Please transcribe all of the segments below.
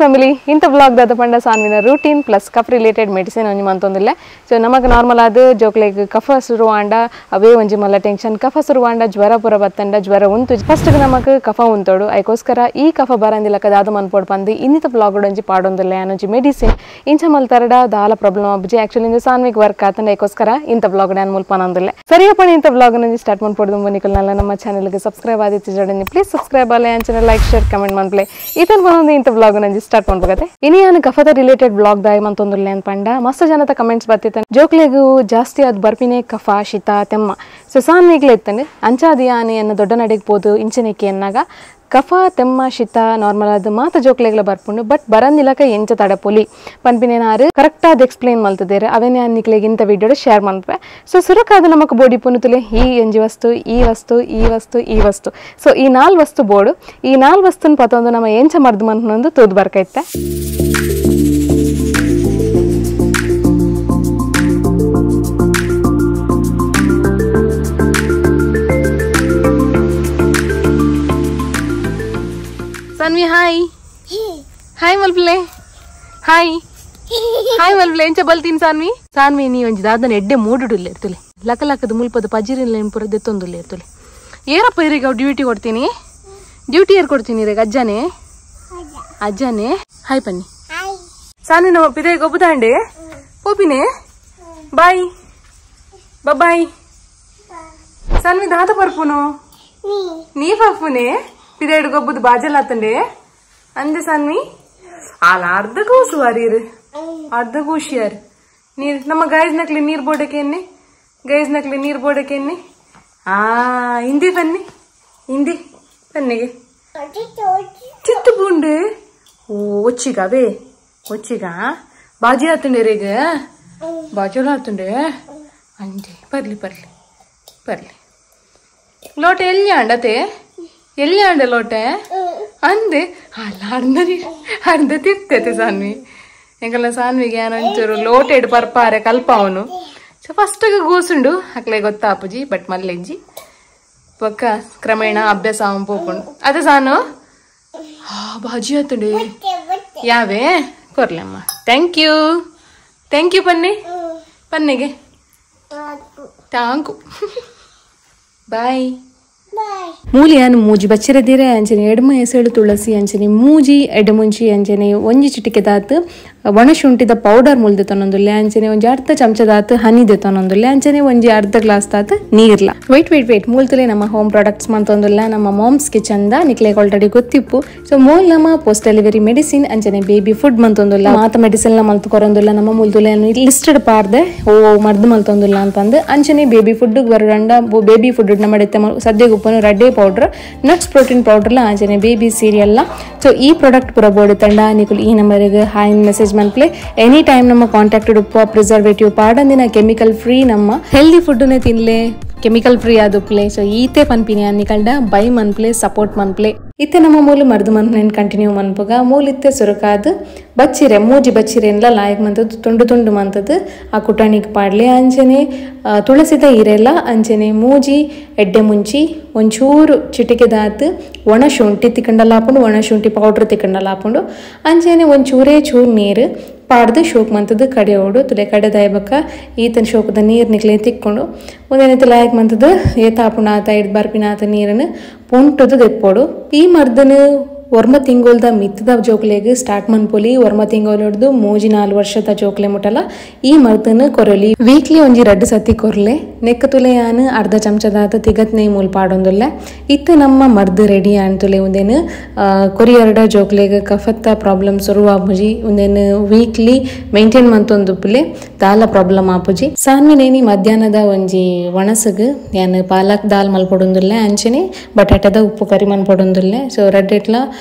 Family ಇಂಥ blog ದಾದ ಪಂಡ ಸಾನ್ವಿನ routine plus cough related medicine ಒಂಜಿ ಮಂತೊಂದಿಲ್ಲ. ಸೊ ನಮಗೆ ನಾರ್ಮಲ್ ಆದ ಜೋಕ್ಲೆಗ್ ಕಫ ಸುರುವಾಂಡ ಅವೇ ಒಂಜಿ ಮಲ್ಲ ಟೆನ್ಷನ್. ಕಫ ಸುರುವಾಂಡ ಜ್ವರ ಪುರ ಬತ್ತಂಡ ಜ್ವರ ಉಂತು ಫಸ್ಟ್ ನಮಕ್ ಕಫ ಉಂತೋಡು. ಐಕೋಸ್ಕರ ಈ ಕಫ ಬರಂದಿಲಕ ದಾದ ಮನ್ಪೋಡು ಪಂದು ಇನ್ನಿತ ಬ್ಲಾಗ್ ಒಂಜಿ ಪಾಡೊಂದಿಲ್ಲ ಅನ್ನೊಂಜಿ ಮೆಡಿಸಿನ್ ಇಂಚ ಮಲ್ತರಡ ದಾಲ ಪ್ರಾಬ್ಲಮ್ ಆಪುಜಿ. ಆಕ್ಚುಲಿ ಇಂದು ಸಾನ್ವಿಗ್ ವರ್ಕ್ ಆತಂಡ ಐಕೋಸ್ಕರ ಇಂಥ ಬ್ಲಾಗ್ ನಾನು ಮುಲ್ಪನೊಂದಿಲ್ಲ. ಸರಿಯಪ್ಪ ಇಂಥ ಬ್ಲಾಗ್ ಒಂಜಿ ಸ್ಟಾರ್ಟ್ ಮನ್ಪೋಡು. ನಿಕಲ್ನಲ್ಲ ನಮ್ಮ ಚಾನೆಲ್ಗೆ ಸಬ್ಸ್ಕ್ರೈಬ್ ಆದಿತ್ತು ಜೋಡಣಿ ಪ್ಲೀಸ್ ಸಬ್ಸ್ಕ್ರೈಬ್ ಆಲೆ ಅಂಚನೆ ಲೈಕ್ ಶೇರ್ ಕಮೆಂಟ್ ಮನ್ಪ್ಲೆ. ಈತನ ಬಂದು ಇಂಥ ಬ್ಲಾಗ್ ನಂಜಿ ಸ್ಟಾರ್ಟ್ ಮಾಡ್ಬೇಕಾಗತ್ತೆ. ಇನಿ ನಾನು ಕಫದ ರಿಲೇಟೆಡ್ ಬ್ಲಾಗ್ ದಾಯ ಮಂತೊಂದುಲ್ಲೆ ಅಂತ ಪಂಡ ಮಸ್ತ್ ಜನತ ಕಮೆಂಟ್ಸ್ ಬರ್ತಿತ್ತಾನೆ. ಜೋಕ್ಲೆಗು ಜಾಸ್ತಿ ಅದು ಬರ್ಪಿನೇ ಕಫ ಶೀತ ತೆಮ್ಮ. ಸೊ ಸಾನ್ವಿಗ್ಲೆ ಇತ್ತಾನೆ ಅಂಚಾದಿ ಆನೆ ಎನ್ನ ದೊಡ್ಡ ನಡೆಗೆ ಪೋದು ಇಂಚನೆಕ್ಕೆ ಎನ್ನಾಗ ಕಫ ತೆಮ್ಮ ಶೀತ ನಾರ್ಮಲ್ ಆದ ಮಾತ ಜೋಕ್ಲೆಗ್ಲ ಬರ್ಪುಂಡು. ಬಟ್ ಬರಂದಿಲಕ ಎಂಚ ತಡಪೊಲಿ ಪನ್ಪಿನೇನಾರು ಕರೆಕ್ಟ್ ಆದ ಎಕ್ಸ್ಪ್ಲೇನ್ ಮಲ್ತದೇರು. ಅವೇನೇ ನಿಕ್ಲೆಗ್ ಇಂಥ ವಿಡಿಯೋ ಶೇರ್ ಮನ್ಪೆ. ಸೊ ಸುರಕಾದ ನಮಕ್ ಬೋಡಿ ಪುನುತುಲೆ ಈ ಎಂಜಿ ವಸ್ತು ಈ ವಸ್ತು ಈ ವಸ್ತು ಈ ವಸ್ತು. ಸೊ ಈ ನಾಲ್ ವಸ್ತು ಬೋಡು. ಈ ನಾಲ್ ವಸ್ತುನ ಪತೊಂದು ನಮ್ಮ ಎಂಚ ಮರ್ದು ಮನ್ಪುನೊಂದು ತೂದು ಬರ್ಕೈತೆ. ಸಾನ್ವಿ ಹಾಯ್ ಹಾಯ್ ಮಲ್ಪಲೆ ಹಾಯ್ ಹಾಯ್ ಮಲ್ಪಲೆ ಎಂಚ ಬಲ್ತೀನಿ ಸಾನ್ವಿ. ಸಾನ್ವಿ ನೀ ಒಂಜಿ ದಾದನ ಎಡ್ಡೆ ಮೂಡುಡುಲ್ಲ ಇರ್ತುಲೆ ಲಕ ಲಕದ ಮುಲ್ಪದ ಪಜಿರಿನ ಪೂರ ದೆತ್ತೊಂದುಲ್ಲ ಇರ್ತುಲೆ. ಏರಪ್ಪ ಇರಿಗೆ ಡ್ಯೂಟಿ ಕೊಡ್ತೀನಿ, ಡ್ಯೂಟಿ ಏರ್ ಕೊಡ್ತೀನಿ ಇರೇಗ ಅಜ್ಜನೇ ಅಜ್ಜನೇ. ಹಾಯ್ ಪನ್ನಿ ಸಾನ್ವಿ ನಮ್ಮ ಪಿದೆ ಗೊಬ್ಬುದಾಂಡೆ ಪೋಪಿನೇ ಬಾಯ್ ಬಾಯ್. ಸಾನ್ವಿ ದಾದ ಪರ್ಪುನು ನೀ ಪರ್ಪುನೆ ಪಿದೇಡು ಗೊಬ್ಬುದು ಬಾಜಲ್ ಆತಂಡೆ ಅಂದೆ ಸಾನ್ವಿ. ಅಲ್ಲ ಅರ್ಧ ಕೂಸು ಅರೀರು ಅರ್ಧ ಕೂಶಿಯಾರು ನೀರ್ ನಮ್ಮ ಗೈಸ್ ನಕ್ಲಿ ನೀರ್ ಬೋಡಕ್ಕೆ ಎನ್ನಿ ಗೈಸ್ ನಕ್ಲಿ ನೀರ್ ಬೋಡಕ್ಕೆ ಎನ್ನಿ. ಆ ಹಿಂದಿ ಬನ್ನಿ ಹಿಂದಿ ಬನ್ನಿಗೆ ಚಿತ್ತು ಬುಂಡು. ಓ ಒಚ್ಚಿಗ ಬೇ ಒಚ್ಚಿಗ ಬಾಜಿ ಆತಂಡೆ ರೇಗ ಬಾಜಲ್ ಆತಂಡೆ ಅಂದೆ ಬರ್ಲಿ ಬರ್ಲಿ ಬರ್ಲಿ. ಲೋಟ ಎಲ್ಲಿ ಅಂಡತೆ ಎಲ್ಲಿ ಅಂಡೆ ಲೋಟೆ ಅಂದೆ ಅಲ್ಲ ಅರ್ಧ ಅರ್ಧ ತಿರ್ತೈತೆ ಸಾನ್ವಿ. ಎಂಕಲ್ಲ ಸಾನ್ವಿಗೆ ಏನೊಂಚೂರು ಲೋಟೆ ಇಡು ಪರ್ಪಾರೆ ಕಲ್ಪ ಅವನು. ಸೊ ಫಸ್ಟಿಗೆ ಗೂಸುಂಡು ಅಕ್ಲೆ ಗೊತ್ತಾಪುಜಿ ಬಟ್ ಮಲ್ಲೆಂಜಿ ಪಕ್ಕ ಕ್ರಮೇಣ ಅಭ್ಯಾಸ ಅವನು ಪೋಪುಂಡು. ಅದೇ ಸಾನು ಬಾಜಿ ಆತುಂಡೆ ಯಾವೇ ಕೊರ್ಲಮ್ಮ. Thank you thank you ಪನ್ನಿ ಪನ್ನಿಗೆ thank ಬಾಯ್. ಮೂಲಿಯಾನು ಮೂಜಿ ಬಚ್ಚಿರದಿರೆ ಅಂಚನೆ ಎಡ್ಮ ಎಸೆಳು ತುಳಸಿ ಅಂಚನೆ ಮೂಜಿ ಎಡಮುಂಚಿ ಅಂಚನೆ ಒಂಜಿ ಚಿಟಿಕೆ ದಾತ್ ಒಣಶುಂಠಿದ ಪೌಡರ್ ಮುಲ್ದೆ ತನ್ನೊಂದುಲ್ಲೆ ಅಂಚನೆ ಒಂಜಿ ಅರ್ಧ ಚಮಚದಾತ್ ಹನಿ ದೆತೊನೊಂದುಲ್ಲೆ ಅಂಚನೆ ಒಂಜಿ ಅರ್ಧ ಗ್ಲಾಸ್ ದಾತ್ ನೀರ್ಲ. ವೇಟ್ ವೇಟ್ ವೇಟ್ ಮೂಲ್ತುಲೆ ನಮ್ಮ ಹೋಮ್ ಪ್ರಾಡಕ್ಟ್ಸ್ ಮಂತೊಂದುಲ್ಲ ನಮ್ಮ ಮಾಮ್ಸ್ ಕಿಚನ್ the ನಿಕ್ಲೆಗ್ ಆಲ್ರೆಡಿ ಗೊತ್ತಿಪ್ಪು. ಸೊ ಮೂಲ್ ನಮ್ಮ ಪೋಸ್ಟ್ ಡೆಲಿವರಿ ಮೆಡಿಸಿನ್ ಅಂಚನೆ ಬೇಬಿ ಫುಡ್ ಮಂತೊಂದುಲ್ಲ ಮಾತ ಮೆಡಿಸಿನ್ ಲ ಮಲ್ತು ಕೊರೊಂದುಲ್ಲ ನಮ್ಮ ಮೂಲ್ತುಲೆ ಲಿಸ್ಟೆಡ್ ಪಾರ್ದೆ ಓ ಮರ್ದು ಮಲ್ತೊಂದುಲ್ಲ ಅಂತಂದು ಅಂಚನೆ ಬೇಬಿ ಫುಡ್ ಬರಡಂಡ ಬೇಬಿ ಫುಡ್ ನಮ್ಮ ಸದ್ಯಗುಪ್ಪನು ರಡ್ಡೆ ಪೌಡರ್ ನಟ್ಸ್ ಪ್ರೋಟೀನ್ ಪೌಡರ್ಲ ಅಂಚನೆ ಬೇಬಿ ಸೀರಿಯಲ್. ಸೊ ಈ ಪ್ರಾಡಕ್ಟ್ ಪೂರ ಬೋರ್ಡ್ ತಂಡ ನಿಕುಲ್ ಈ ನಂಬರ್ಗೆ ಹಾಯ್ ಮೆಸೇಜ್ ಮನ್ಪ್ಲೆ. ಎನಿ ಟೈಮ್ ನಮ್ಮ ಕಾಂಟ್ಯಾಕ್ಟ್ ಉಪ್ಪ ಪ್ರಿಸರ್ವೇಟಿವ್ ಪಾಡಂದಿನ ಕೆಮಿಕಲ್ ಫ್ರೀ ನಮ್ಮ ಹೆಲ್ದಿ ಫುಡ್ನೇ ತಿನ್ಲೆ ಕೆಮಿಕಲ್ ಫ್ರೀ ಆದುಪ್ಲೆ. ಸೊ ಈತೆ ಪನ್ಪಿನಿ ಅನ್ನಿಕಂಡ ಬೈ ಮನ್ಪ್ಲೆ ಸಪೋರ್ಟ್ ಮನ್ಪ್ಲೆ. ಇತ್ತೆ ನಮ್ಮ ಮೂಲು ಮರ್ದು ಮನ್ಪುನೇನು ಕಂಟಿನ್ಯೂ ಮನ್ಪುಗ ಮೂಲಿತ್ತೆ ಸುರುಕಾದು ಬಚ್ಚಿರೆ ಮೂಜಿ ಬಚ್ಚಿರೆನ್ಲ ಲಾಯಕ್ ಮಂತದ್ದು ತುಂಡು ತುಂಡು ಮಂತದ್ದು ಆ ಕುಟಾಣಿಗೆ ಪಾಡ್ಲೆ ಅಂಚನೆ ತುಳಸಿದ ಇರೆಲ್ಲ ಅಂಚನೆ ಮೂಜಿ ಎಡ್ಡೆ ಮುಂಚಿ ಒಂಚೂರು ಚಿಟಿಕೆದಾತು ಒಣ ಶುಂಠಿ ತಿಕ್ಕಂಡಲ ಹಾಪುಂಡು ಒಣ ಶುಂಠಿ ಪೌಡ್ರ್ ತಿಕ್ಕಂಡಲ ಹಾಪುಂಡು ಅಂಚನೆ ಒಂಚೂರೇ ಚೂರು ನೀರು ಪಾಡ್ದು ಶೋಕ್ ಮಂತದ್ದು ಕಡೆಯೋಡು ತುಲೆ ಕಡೆ ದಾಯಬಕ್ಕ ಈತನ ಶೋಕದ ನೀರು ನಿಕ್ಲೆ ತಿಕ್ಕೊಂಡು ಒಂದೇನೈತೆ ಲಾಯಕ್ ಮಂತದ್ದು ಏತಾಪುಣ ಆತ ಇಡ್ ಬರ್ಪಿನ ಆತ ನೀರನ್ನು ಪೊಂಟದು ದೆಪ್ಪೋಡು. ಈ ಮರ್ದನು ಒರ್ಮ ತಿಂಗೋಲ್ದ ಮಿತ್ತದ ಜೋಕ್ಲೆಗ್ ಸ್ಟಾರ್ಟ್ ಮನ್ಪೊಲಿ. ಒರ್ಮ ತಿಂಗೋಲೊಡ್ದು 3-4 ವರ್ಷದ ಜೋಕ್ಲೆ ಮುಟ್ಟಲ ಈ ಮರ್ದನು ಕೊರಲಿ. ವೀಕ್ಲಿ ಒಂಜಿ ರಡ್ಡು ಸತಿ ಕೊರ್ಲೆ. ನೆಕ್ಕ ತುಲೆ ಯಾನು ಅರ್ಧ ಚಮಚದಾತ ತಿಗತ್ ನೇಯ್ ಮೂಲ್ ಪಾಡೊಂದುಲ್ಲೆ. ಇತ್ತ ನಮ್ಮ ಮರ್ದು ರೆಡಿ ಆನ್ ತುಲೆ ಒಂದೇನು ಕೊರಿಯರ್ಡ ಜೋಕ್ಲೆಗ್ ಕಫತ್ತ ಪ್ರಾಬ್ಲಮ್ ಸುರುವಾಪುಜಿ. ಒಂದೇನು ವೀಕ್ಲಿ ಮೇಂಟೈನ್ ಮಂತೊಂದುಪ್ಪುಲೆ ದಾಲ ಪ್ರಾಬ್ಲಮ್ ಆಪುಜಿ. ಸಾನ್ವಿನೇನಿ ಮಧ್ಯಾಹ್ನದ ಒಂಜಿ ಒಣಸಗ್ ಯಾನು ಪಾಲಕ್ ದಾಲ್ ಮಲ್ಪೊಡೊಂದುಲ್ಲೆ ಅಂಚನೆ ಬಟಾಟದ ಉಪ್ಪು ಕರಿ ಮನ್ಪೊಡೊಂದುಲ್ಲೆ. ಸೊ ರಡ್ಡೆಟ್ಲ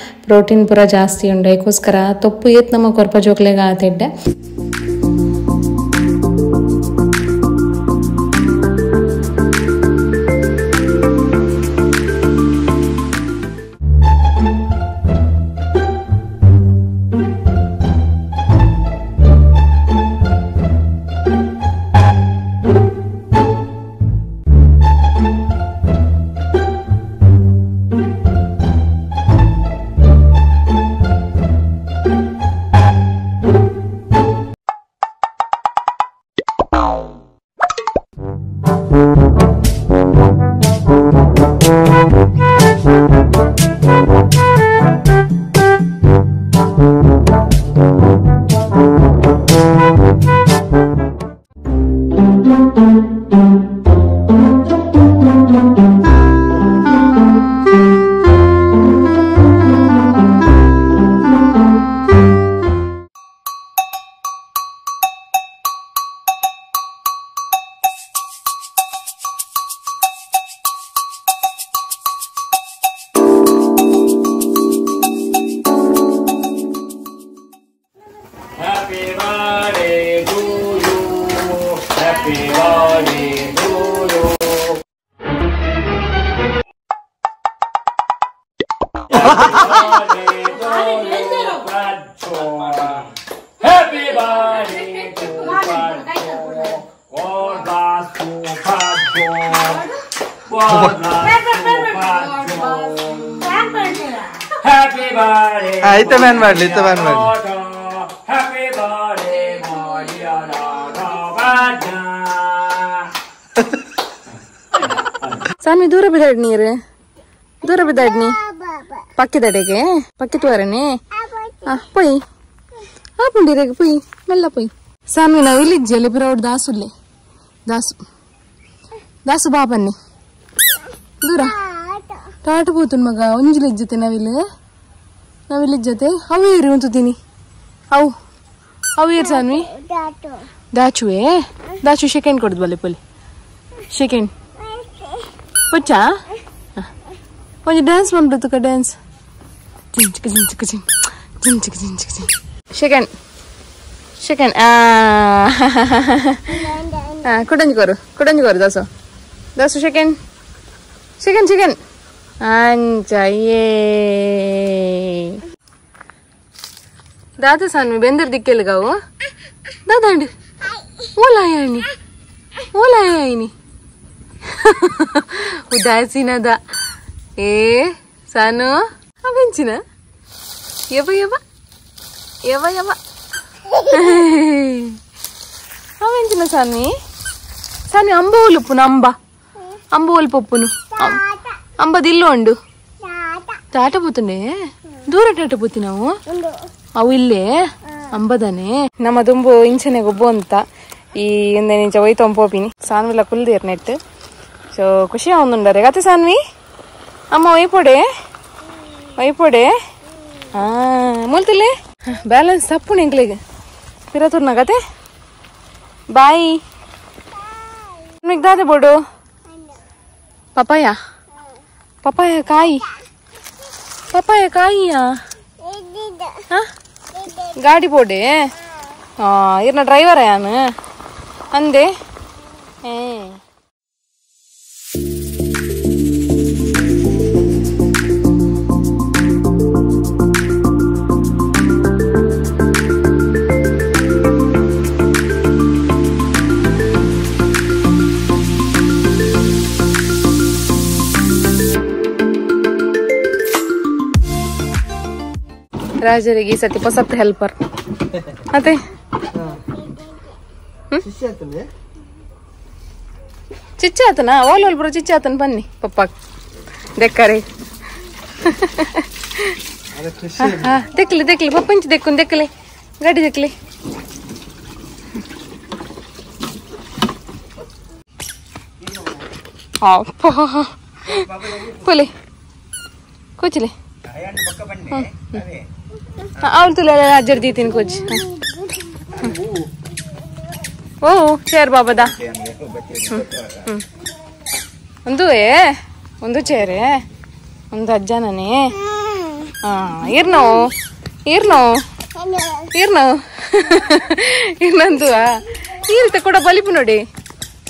ಪ್ರೋಟೀನ್ ಪೂರ ಜಾಸ್ತಿ ಉಂಡು. ಅದಕ್ಕೋಸ್ಕರ ತೊಪ್ಪು ಏತ್ ನಮ್ಮ ಕೊರ್ಪ ಜೋಕ್ಲೆಗ್ ಆತೆಡ್ಡೆ. Happy birthday. ಇತ್ತ ಬ್ಯಾನ್ ಮಾಡ್ಲಿ, ಇತ್ತ ಬ್ಯಾನ್ ಮಾಡ್ಲಿ. Happy birthday Saanvi ದೂರ ಬಿದ್ದಾಡ್ ನೀರು, ದೂರ ಬಿದ್ದಾಡ್ ನೀ ಪಕ್ಕಿದಡೆಗೆ ಪಕ್ಕಿ ತೋರಣೆ. ಪೊಯ್ ಆಪುಂಡಿರೇಗ ಪೊಯ್ ಮೆಲ್ಲ ಪೊಯ್. ಸಾನ್ವಿ ನಾವು ಇಲ್ಲಿ ಪಿರೌಡ್ ದಾಸುಲ್ಲೆ ದಾಸು ದಾಸು ಬಾಬನ್ನಿ ದೂರ ಟಾಟ ಪೋತುನ್ ಮಗ ಒಂಜಿಲಿಜ್ಜತೆ ನಾವಿಲ್ಲಿ ನಾವಿಲ್ಲಿಜ್ಜತೆ ಅವು ಏರಿ ಉಂತುತ್ತೀನಿ ಅವು ಅವು ಏರು ಸಾನ್ವಿ ದಾಚುವೆ ದಾಚು ಸೆಕೆಂಡ್ ಕೊಡುದು ಬಲ್ಲೆ ಪೊಲಿ ಸೆಕೆಂಡ್ ಪೊಚ್ಚಾ ಒಂಜಿ ಡ್ಯಾನ್ಸ್ ಮಾಡ್ಬಿಡ್ತು ಡ್ಯಾನ್ಸ್ ಜಿನ್ ಚಿಕ್ಕ ಜಿನ್ ಚಿಕ್ಕ ಜಿನ್ ಜಿನ್ ಚಿಕ್ಕ ಜಿನ್ ಚಿಕ್ಕ ಜಿನ್ ಸೆಕೆಂಡ್ ಸೆಕೆಂಡ್ ಕುಡಂಜಿ ಕೋರು ಕುಡಂಜಿ ಕೋರು ದಾಸು ದಾಸು second second second ಅಂಚಯ್ಯೇ ದಾದ ಸಾನ್ವಿ ಬೆಂದರ್ ದಿಕ್ಕೆಲ್ಗಾವು ದಾದಾಂಡಿ ಓಲಾಯಣಿ ಓಲಾಯಣಿ ಉದಾಸೀನದ ಏ ಸಾನು ಅವೆಂಚಿನ ಯವ ಯವ ಯವ ಯವ ಅವೆಂಚಿನ ಸಾನ್ವಿ ಸಾನ್ವಿ ಅಂಬ ಒಲುಪುನು ಅಂಬ ಅಂಬ ಒಲ್ಪೊಪ್ಪುನು ಅಂಬದಿಲ್ಲ ಉಂಡು ಟಾಟ ಪೋತುಂಡೆ ದೂರ ಟಾಟ ಪೋತಿ ನಾವು ಅವು ಇಲ್ಲೇ ಅಂಬದನೆ ನಮ್ಮ ದುಂಬು ಇಂಚನೆ ಗೊಬ್ಬು ಅಂತ ಈ ಇಂಚ ಒಯ್ತು ಪೋಪಿನಿ ಸಾನ್ವಿಲ ಕುಲ್ದಿರ್ ನೆಟ್ ಸೊ ಖುಷಿ ಆವೊಂದುಂಡರೆ ಗತೆ ಸಾನ್ವಿ ಅಮ್ಮ ಒಯ್ಪೊಡೆ ಒಯ್ಪೊಡೆ ಮೂಲ್ತಿಲ್ಲೆ ಬ್ಯಾಲೆನ್ಸ್ ತಪ್ಪುಣೆ ಎಂಕ್ಲೆಗ್ ಪಿರತುರ್ನ ಕತೆ ಬಾಯ್ ದಾದೆ ಬೋಡು ಪಪಾಯ ಪಪಾಯ ಕಾಯಿ ಪಪಾಯ ಕಾಯಿಯಾ ಗಾಡಿ ಬೋಡೆ ಇರ್ನ ಡ್ರೈವರ ಯಾನು ಅಂದೆ ರಾಜರಿಗೆ ಈ ಸತಿ ಪೊಸತ್ ಹೆಲ್ಪರ್ ಅದೇ ಚಿಚ್ಚಾತನ ಓಲ್ ಒಲ್ಬ್ರು ಚಿಚ್ಚಾತನ ಬನ್ನಿ ಪಪ್ಪ ದೆಕ್ಕರೆ ದೆಕ್ಲಿ ದೆಕ್ಲಿ ಪಪ್ಪಂಚಿ ದೆಕ್ಕುನ್ ದೆಕ್ಕಲಿ ಗಾಡಿ ದೆಕ್ಲಿ ಅಪ್ಪ ಕೊಲೆ ಕೊಚ್ಚಲೆ ಅವಳು ತುಲ ಅಜ್ಜರ್ ದೀತೀನಿ ಕೊಚ್ಚ ಓ ಚೇರ್ ಬಾಬದ ಒಂದುವೇ ಒಂದು ಚೇರೆ ಒಂದು ಅಜ್ಜನೇ ಹಾ ಇರ್ನೋ ಇರ್ನೋ ಇರ್ನೋ ಇರ್ನಂದುವಾ ಈ ರೀತಿ ಕೂಡ ಬಲಿಪು ನೋಡಿ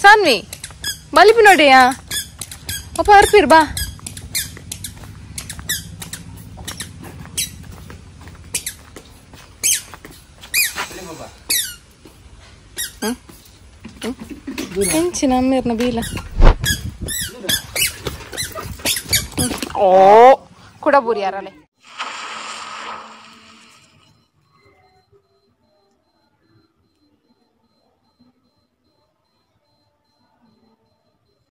ಸಾನ್ವಿ ಬಲಿಪು ನೋಡಿಯಾ ಅಪ್ಪ ಅರ್ಪಿರ್ ಬಾ ಎಂಚಿನ ಅಮ್ಮೇರ್ನ ಬೀಲ ಓ ಕುಡಬೂರಿ ಯಾರಲೆ.